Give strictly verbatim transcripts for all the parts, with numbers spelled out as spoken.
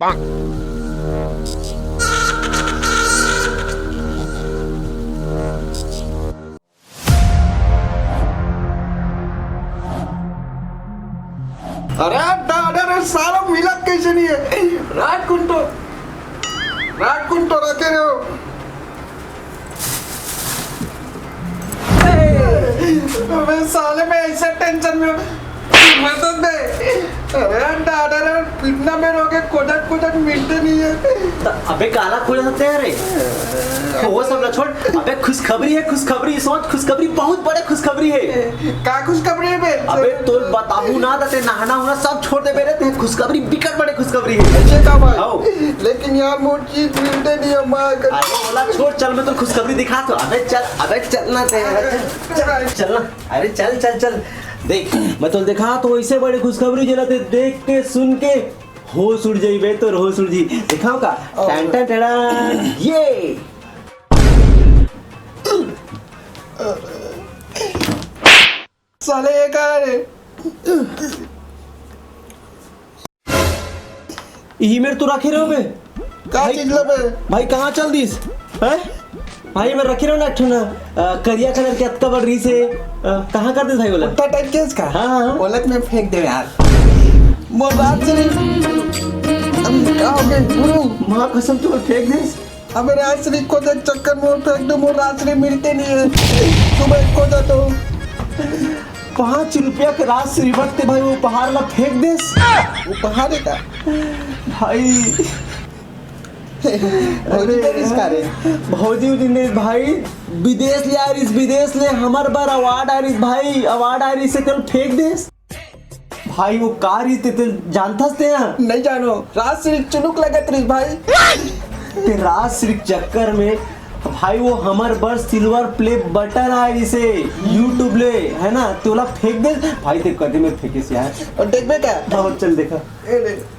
अरे दादा रे, साला मिलत कैसे नहीं है? रात कुंटो, रात कुंटो रखे रहो। अबे साले, मैं ऐसे टेंशन में हूँ। मदद दे। अरे दादा रे, कितना बेर हो गया, खोजत खोजत मिलते नहीं है। त अबे काला खोजत हे रे। वो सब ला छोड़। अबे खुशखबरी है, खुशखबरी, सोच, खुशखबरी, बहुत बड़े खुशखबरी है। का खुशखबरी है बे? अबे तोल बताहू ना, त ते नहाना होना सब छोड़ देबे रे, ते खुशखबरी, बिकट बड़े खुशखबरी है। ऐसे का भाई? आओ। लेकिन यार, मोर चीज मिलते नहीं है, माँ का। अरे ओला छोड़, चल मैं तो खुशखबरी दिखा तो। अबे चल, अबे चल ना ते, चल, चल ना। अरे चल, चल, चल। देख, मैं तो दिखा तो वैसे बड़े खुशखबरी जेला ते देख के सुन के होश उड़ जाई बे, तो होश उड़ जी। दिखाओ का? और टन टन टन, ये। साले ये का रे? इही मेर तो रखे रहो बे। का भाई, चीज ला बे? भाई कहाँ चल दिस? हैं? भाई मैं रखे रहो ना, एक ठो ना, अ, करिया कलर के अतका बड़ रहिस हे, अ, कहाँ कर दिस भाई ओला? कुत्ता टाइप के इसका? हाँ, हाँ, हाँ। ओला तो मैं फेंक दे यार। मोर रात से नहीं, हम का हो गए गुरु? माँ कसम तू फेंक दिस। अबे राजश्री को देख चक्कर में फेंक दो, मोर राजश्री मिलते नहीं है। सुबह को जा तो। पाँच रुपया के राजश्री बट ते भाई वो उपहार ला फेंक देस। उपहार है का? भाई। भौजी दे दिस का रे? भौजी उजी दे भाई, विदेश ले आ रहिस, विदेश ले हमर बर अवार्ड आ रहिस भाई, अवार्ड आ रहिस से कल फेंक देस। भाई वो का रहिस ते, ते जानथस ते हा? नहीं जानो, राजश्री चुनुक लगत रहिस भाई। ते राजश्री चक्कर में भाई वो हमर बर सिल्वर प्ले बटन आ रहिस हे YouTube ले, है ना, तोला फेंक दे भाई, ते कदे में फेंकिस यार। और देखबे का? हाँ, चल देखा। ए ले।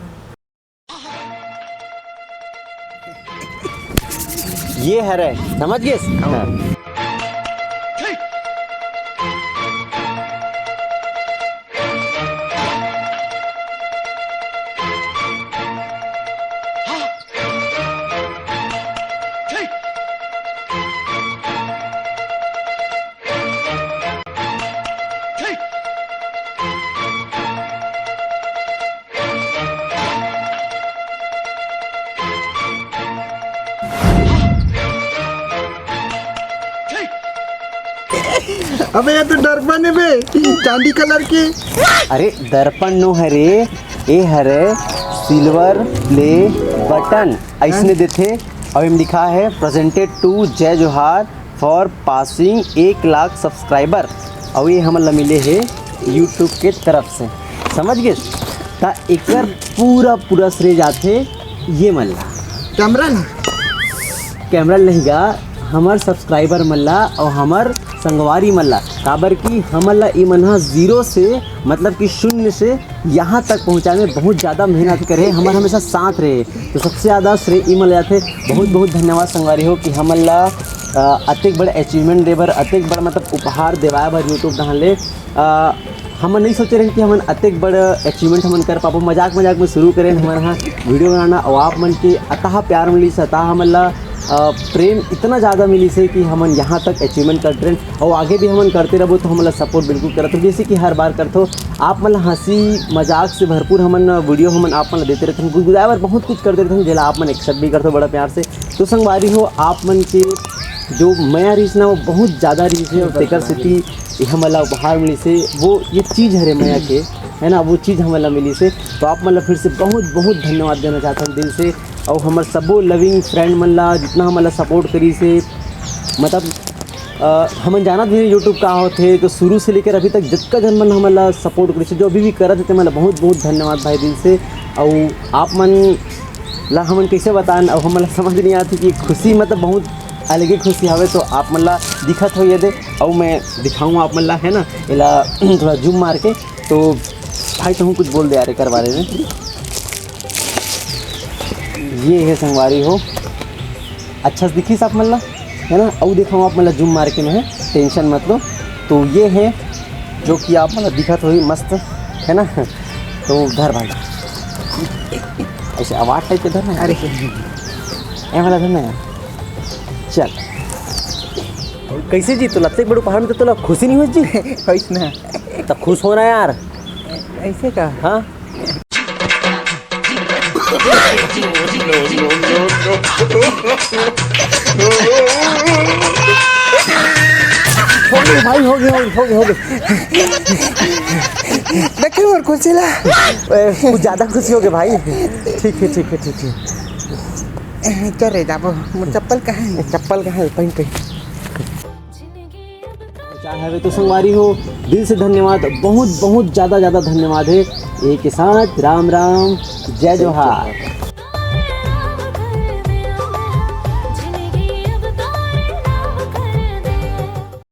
ये हरे, समझ गेस? हाँ। अबे ये तो दर्पण है बे, चांदी कलर के। अरे दर्पण नो हरे, ए हरे सिल्वर प्ले बटन, अइसने देथे। अउ एम लिखा है, "Presented to जय जोहार for passing एक लाख subscriber।" अउ ये हमन ला मिले हे YouTube के तरफ से, समझ गेस? त एकर पूरा पूरा श्रेय जाथे ये मन ला। कैमरा ला? कैमरा नहीं गा, हमर सब्सक्राइबर मन ला अउ हमर संगवारी मन ला, काबर कि हमन ला ई मन ह जीरो से, मतलब कि शून्य से यहाँ तक पहुँचाए में बहुत ज़्यादा मेहनत करे, हमर हमेशा साथ रहे। तो सबसे ज़्यादा श्रेय ई मन ला जाथे। बहुत बहुत धन्यवाद संगवारी हो कि हमन ला, अ, अतेक बड़ अचीवमेंट दे बर, अतेक बड़ मतलब उपहार देवाए बर YouTube डहान ले। अ, हमन नहीं सोचे रहेन कि हमन अतेक बड़ अचीवमेंट हमन कर पाबो। मजाक मजाक में शुरू करेन हमन ह वीडियो बनाना, अउ आप मन के अतः प्यार मिलिस, अतः हमन ला, अ, प्रेम इतना ज़्यादा मिलिस हे कि हमन यहाँ तक अचीवमेंट करत रहेन, अउ आगे भी हमन करते रहबो। तो हमन ला सपोर्ट बिल्कुल करत रहो, जैसे कि हर बार करथो। आप मन ला हंसी मजाक से भरपूर हमन वीडियो हमन आप मन ला देते रहथन। गुदगुदाए बर बहुत कुछ करते रहथन, जेला आप मन एक्सेप्ट भी करथो बड़ा प्यार से। तो संगवारी हो, आप मन के जो मया रहिस ना, वो बहुत ज़्यादा रहिस हे, अउ तेकर सेती ये हमन ला उपहार मिलिस हे, वो ये चीज़ हरे मया के, है ना, वो चीज़ हमन ला मिलिस हे। तो आप मन ला फिर से बहुत बहुत धन्यवाद देना चाहत हन दिल से, अउ हमर सबो लविंग फ्रेंड मन ला, जितना हमन ला सपोर्ट करिस हे, मतलब, अ, हमन जानत भी नहीं YouTube का होथे, तो शुरू से लेकर अभी तक जतका जन मन हमन ला सपोर्ट करिस हे, जो अभी भी करत हे, ते मन ला बहुत बहुत धन्यवाद भाई दिल से। अउ आप मन ला हमन कैसे बतान, अउ हमन ला समझ नहीं आती कि खुशी मतलब बहुत अलगे खुशी हवे। तो आप मन ला दिखत हो ये दे, अउ मैं दिखाऊँ आप मन ला, है ना, एला थोड़ा जूम मार के। तो भाई तुम कुछ बोल दे यार एकर बारे में। ये है संगवारी हो, अच्छा से दिखिस आप मन ला, है ना, अउ दिखाऊँ आप मन ला जूम मार के मैं, टेंशन मत लो। तो ये है जो कि आप मन ला दिखत होही मस्त, है ना। तो धर भाई, ऐसे अवार्ड टाइप के धरना है। अरे। ए वाला धरना है। चल। कइसे जी, तोला अतेक बड़े उपहार में तो तोला खुशी नइ होइस जी? होइस ना। त खुश होना यार। अइसे का? हाँ। हो गे भाई, हो गे, हो गे, हो गे, हो गे। देखे मोर खुशी ला। ए, कुछ ज्यादा खुशी हो गे भाई। ठीक है, ठीक है, ठीक है। ए, चल रे जाबो, मोर चप्पल कहाँ है? चप्पल कहाँ है? पहिन, पहिन। क्या है वे तो संगवारी हो, दिल से धन्यवाद, बहुत, बहुत ज्यादा, ज्यादा धन्यवाद है। एक के साथ राम राम, जय जोहार।